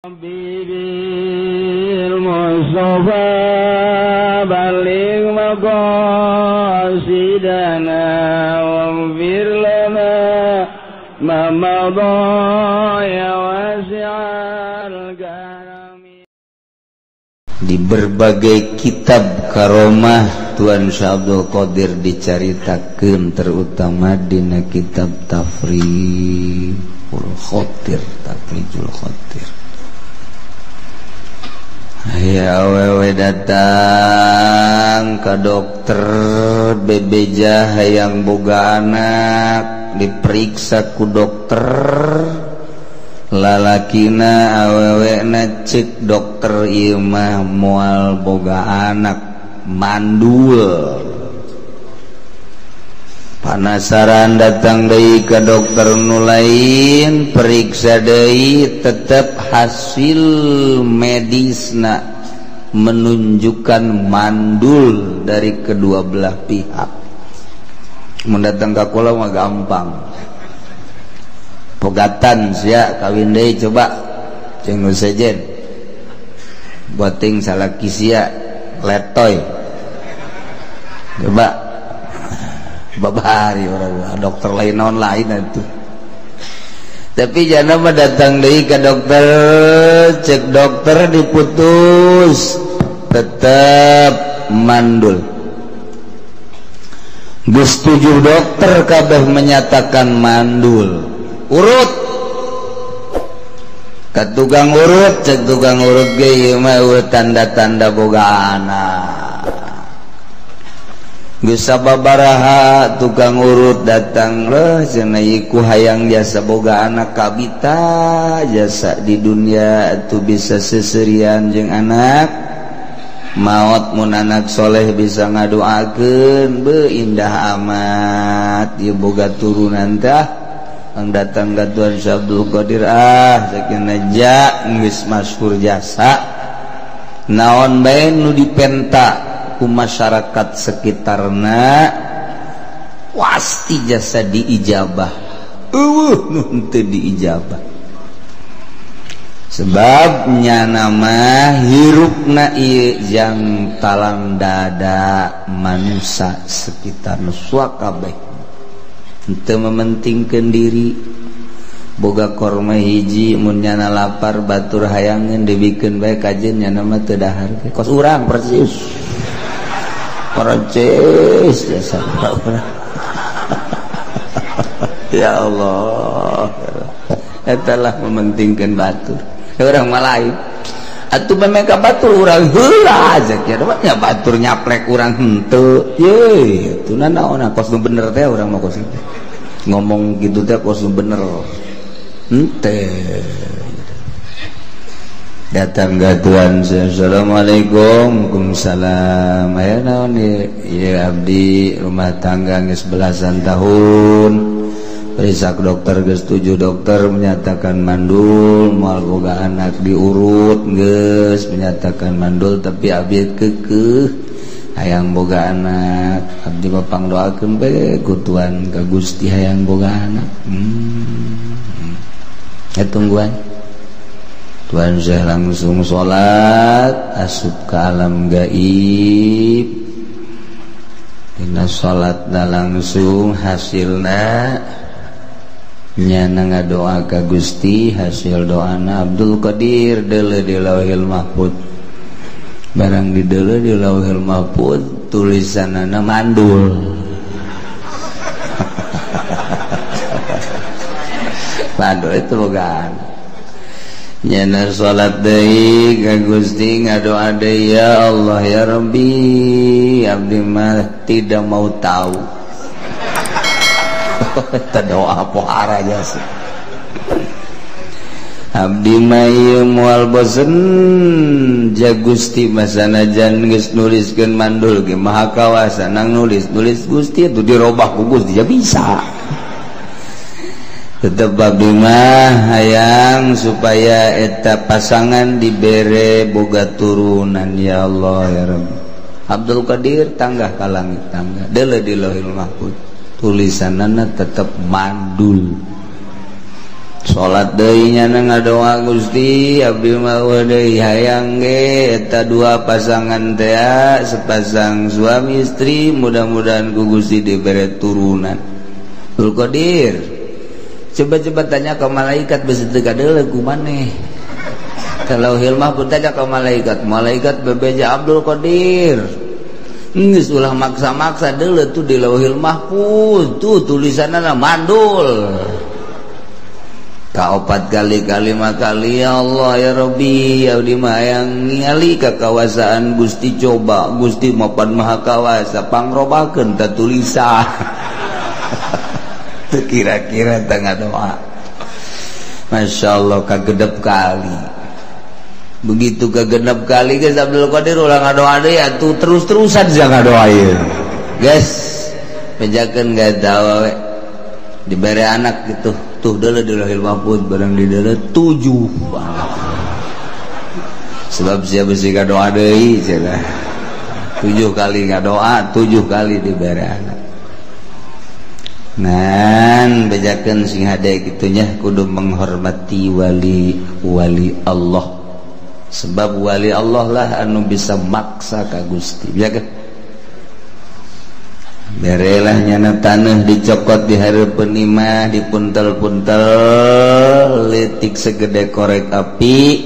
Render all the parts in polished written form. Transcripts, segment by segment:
Bil Mustafa balligh maqasidana waghfir lana ma madha ya wasi'al karami. Di berbagai kitab karomah Tuan Syekh Abdul Qadir dicaritakeun, terutama dina kitab Tafrijul Khotir, Tafrijul Khotir. Aya awewe datang ke dokter bebeja hayang boga anak, diperiksa ku dokter lalakina awewena, cek dokter ieu mah moal boga anak, mandul. Panasaran datang deui ka dokter nu lain, periksa deui, tetep hasil medisna menunjukkan mandul dari kedua belah pihak. Mun datang ka kula mah gampang, pogatan sia kawin deui coba jeung nu sejen boting salaki sia letoy coba babari orang dokter lain naon lain itu. Tapi jana mah datang deui ka dokter, cek dokter diputus tetep mandul. Geus 7 dokter kabeh menyatakan mandul. Urut ka tukang urut, cek tukang urut ge ieu mah tanda-tanda boga anak. Geus sababaraha tukang urut datang leuh cenah ieu ku hayang jasa boga anak kabita jasa di dunia atuh bisa seserian jeung anak. Maot mun anak soleh bisa ngadoakeun, beuh indah amat ieu boga turunan tah. Ang datang ka Tuan Syekh Abdul Qadir ah sakeuna ja geus masyhur jasa naon bae nu dipenta ku masyarakat sekitarna pasti jasa diijabah. Eueuh nu henteu diijabah sebab nyana mah hirupna ieu jang talang dada manusia sekitar nu kabeh henteu mementingkeun diri. Boga korma hiji mun nyana lapar batur hayangeun dibikeun bae kajeun nyana mah teu dahar kos urang persis percis jasa urang. Ya Allah, eta lah mementingkeun batur. Urang mah lain atuh memang ka batur urang heula aja kieu mah nya batur nyaplek urang henteu. Ye, atuh naon kos nu bener teh urang mah kos ngomong gitu teh kos nu bener. Henteu. Datang ka Tuan, assalamualaikum. Waalaikumsalam. Aya naon ieu? Ieu abdi rumah tangga geus belasan tahun. Periksa dokter geus 7 dokter menyatakan mandul, moal boga anak diurut geus menyatakan mandul, tapi abdi keukeuh hayang boga anak. Abdi mah pangdoakeun bae ku Tuan ka Gusti hayang boga anak. Ya tungguan. Tuan Syekh langsung salat asup ke alam gaib. Dina salatna langsung hasilna nyana ngadoa ka Gusti, hasil doana Abdul Qadir deuleu di Lauhil Mahfud. Barang di deuleu di Lauhil Mahfud tulisanana mandul. Mandul itu bukan. Nyana salat deui ka Gusti ngadoa deui, ya Allah ya Rabbi, abdi mah tidak mau tahu. Eta doa pohara jasa. Abdi mah ieu moal bosen ja Gusti masanajan geus nuliskeun mandul ge maha kawasa nang nulis-nulis Gusti itu dirobah ku Gusti ya bisa. Tetep abdi mah hayang supaya eta pasangan dibere boga turunan ya Allah ya Rabbi. Abdul Qadir tanggah ka langit tangga deuleu di Lauhil Mahfuz tulisanana tetep mandul. Salat deui nya ngadoa Gusti abdi mah deui hayang ge eta dua pasangan teh sepasang suami istri mudah-mudahan ku Gusti dibere turunan. Abdul Qadir coba-coba tanya ke malaikat besi teu kadeuleu ku maneh. Kalau hilmah pun tanya ke malaikat, malaikat bebeja Abdul Qadir. Geus ulah maksa-maksa deuleu tuh di Lauhil Mahfuz tuh tulisanna mandul. Kaopat kali kalima kali ya Allah ya Rabbi abdi mah hayang ningali kakawasaan Gusti coba Gusti mapan maha kawasa pangrobakeun ta tulisan. Teu kira-kira tengah doa. Masya Allah kagedep kali. Begitu kegenep kali guys Abdul Qadir ulah ngadoa deui atuh terus-terusan sia ngadoa ieu. Guys, bejakeun gak we. Dibere anak gitu. Tuh deuleu di Lauhil Mahfuz barang di deuleu 7 anak. Sebab sia besi ngadoa deui cenah. 7 kali ngadoa, 7 kali dibere anak. Ngan bejakeun sing hade kitu nya kudu menghormati wali-wali Allah. Sebab wali Allah lah anu bisa maksa ka Gusti. Bejakeun. Berelah nyana tanah dicokot di hareupeun imah dipuntel-puntel letik segede korek api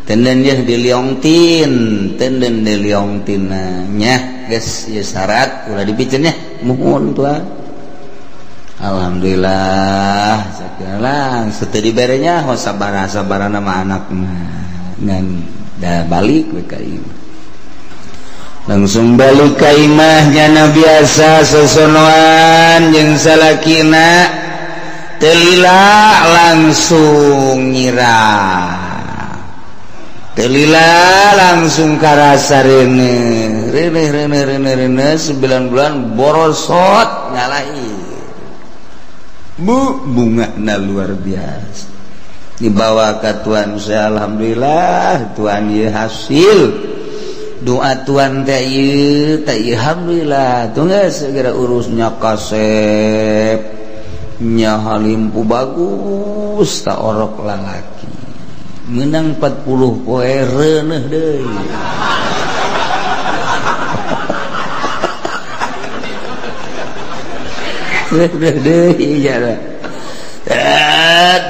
tenden yeuh diliongtin tenden diliongtina nya geus ieu syarat ulah dipiceun nya muhun tuan. Alhamdulillah sagala sateu dibere nya ho sabar-sabarana mah anakna ngan da balik we ka imah. Langsung balik ka imah nyana biasa sosonoan jeung salakina teu lila langsung nyirah teu lila langsung karasa reuneuh reuneuh reuneuh reuneuh reuneuh 9 bulan borosot ngalahir bu bungana luar biasa dibawa ka tuan saya alhamdulillah tuan ieu hasil doa tuan teh ieu teh alhamdulillah tuh geus segera urusnya kasep nya halimpu bagus ta orok lalaki menang 40 poe reuneuh deui. Reuneuh deui nya.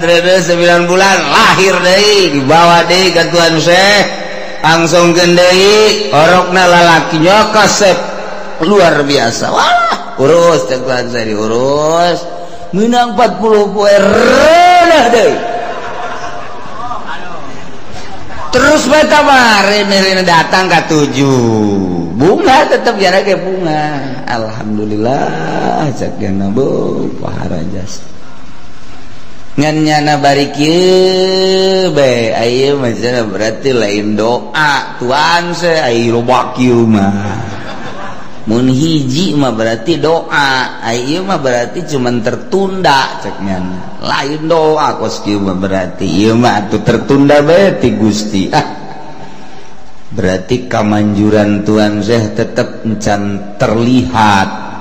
Reuneuh 9 bulan lahir deui dibawa deui ka tuan Syekh langsung deui orokna lalakinya kasep luar biasa. Wah, urus teh tuan saya diurus menang 40 poe reuneuh deui. Terus bae mah reuneuh datang ka 7 bunga tetep jara ge bunga. Alhamdulillah cek geuna bu pahara jasa. Ngan nyana bari kieu bae aya mah cenah berarti lain doa tuan se ai loba kieu mah. Mun hiji mah berarti doa, ai ieu mah berarti cuman tertunda cek nyana. Lain doa kos kieu mah berarti ieu mah atuh tertunda bae ti Gusti. Ah. Berarti kamanjuran tuan Syekh tetep encan terlihat.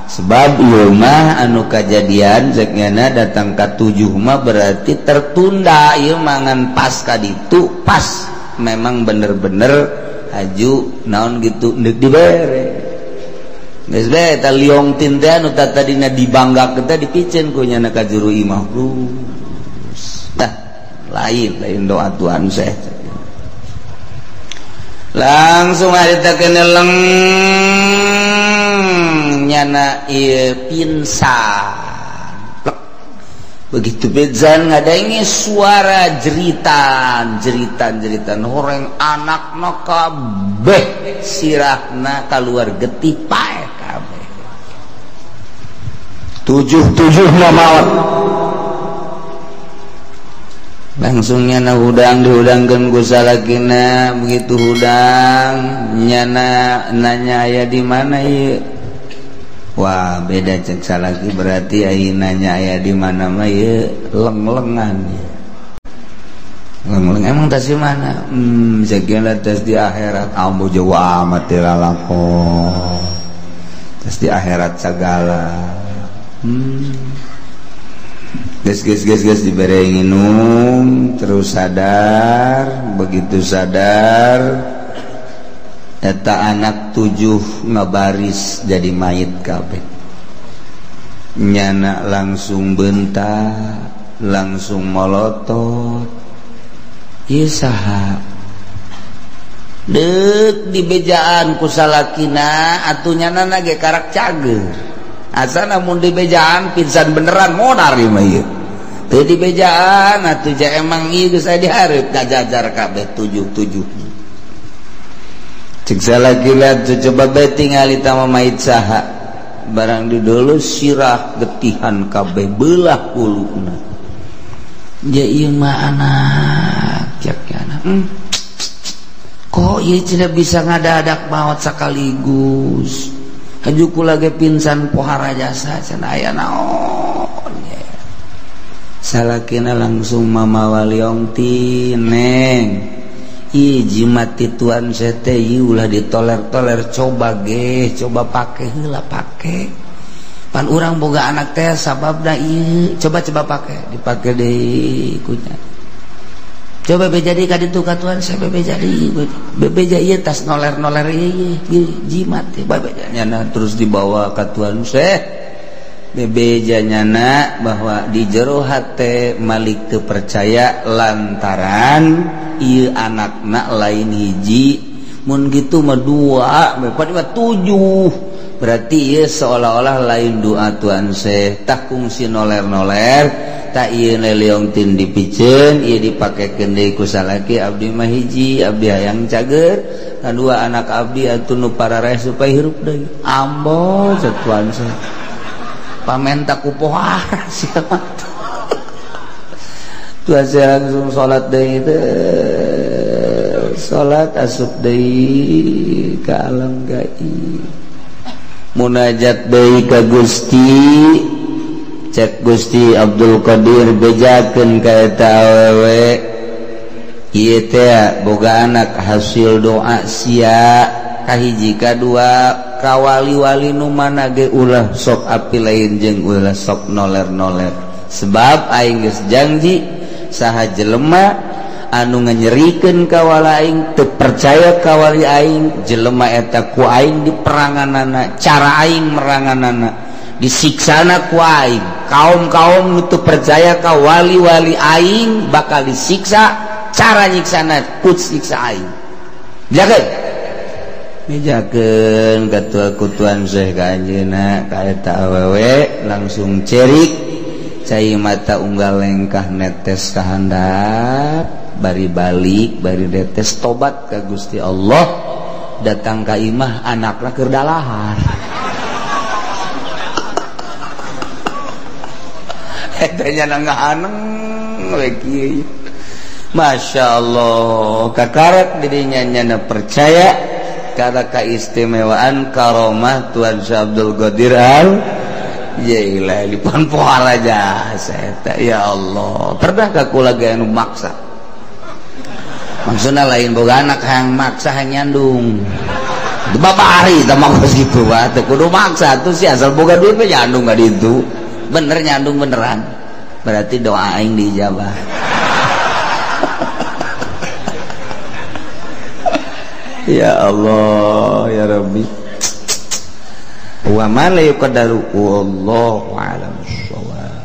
Sebab ieu mah anu kajadian cek nyana datang ka 7 mah berarti tertunda ieu mah ngan pas ka ditu pas memang bener-bener haju naon gitu deuk dibere. Geus bae eta liong tin teh anu tadina dibanggakeun teh dipiceun ku nyana ka juru imah. Tah lain lain doa tuan Syekh. Langsung harita keneleng nyana ieu pingsan. Begitu pingsan ngadangi suara jeritan, jeritan, jeritan horeng anakna kabeh sirahna kaluar getih paeh kabeh. 7-7 maot. Langsung nyana hudang dihudangkeun ku salakina, begitu hudang nyana nanya aya di mana ieu. Wah, beda cek salaki berarti aya nanya aya di mana mah ieu leng-lengan. Leng-leng emang tas di mana? Sekian tas di akhirat. Ambo jauh amat teh lalakon. Tas di akhirat segala. Geus geus geus geus dibere nginum terus sadar, begitu sadar eta anak 7 ngabaris jadi mayit kabeh. Nyana langsung bentak, langsung molotot. Ieu saha? Deuk dibejaan ku salakina atuh nyana ge karak cager. Asana mun dibejaan pingsan beneran modar ieu mah ieu. Teu dibejaan atuh ja emang ieu geus aya dihareup ngajajar kabeh 7-7. Cek salakina coba bae tingali tah mayit saha. Barang didulu sirah getihan kabeh belah kuluna. Ja ieu mah anak cek anak. Kok ieu tidak bisa ngadadak maot sekaligus. Haju kula ge pingsan pohara jasa cenah aya naon. Salakina langsung mamawa liong ti neng. Ieu jimat ti tuan sete ieu ulah ditoler-toler coba ge, coba pake heula pake. Pan urang boga anak teh sababna ieu coba-coba pake, dipake deui kunya. Coba be jadi ka ditu ka tuan saya be jadi bebeja ieu tas noler-noler ieu jimat teh bebeja nyana terus dibawa ka tuan saya bebeja nyana bahwa di jero hate Malik teu percaya lantaran ieu anakna lain hiji mun kitu mah 2 4 7 berarti ieu seolah-olah lain doa tuan saya tah kungsi noler-noler tak ieu leong tin dipiceun ieu dipakekeun deui ku salaki abdi mah hiji abdi hayang cager kadua anak abdi atuh nu parareh supaya hirup deui ambo satuan saya pamenta ku pohara sia mah tuan saya langsung salat deui teh salat asup deui ka alam gaib munajat deui ka Gusti. Cek Gusti Abdul Qadir bejakeun ka eta awewe ieu teh boga anak hasil doa sia kahiji kadua ka wali-wali nu mana ge ulah sok api lain jeung ulah sok noler-noler sebab aing geus janji saha jelema anu nganyerikeun ka wali aing teu percaya ka wali aing jelema eta ku aing diperanganana cara aing meranganana disiksana ku aing kaum-kaum nu teu percaya ka wali-wali aing bakal disiksa cara nyiksana ku siksa aing jakeun mijakeun katua kutuan Syekh ka anjeunna ka eta awewe langsung cerik cai mata unggal lengkah netes ka handap bari balik bari netes tobat ka Gusti Allah datang ka imah anakna keur dalahar. Etanya nangahaneng we kieu. Masya Allah kakarak dirinya nyana percaya karena keistimewaan karomah Tuan Syekh Abdul Qadir Al Jailani pan pohara jasa eta ya Allah. Pernah ka kula ge anu maksa maksudna lain boga anak hayang maksa hayang nyandung babari tah mah geus kitu bae teu kudu maksa atuh si asal boga duit mah nyandung ka ditu. Bener nyandung beneran berarti doa aing diijabah. Ya Allah ya Rabbi wa ma la yuqaddaru wallahu a'lam bissawab.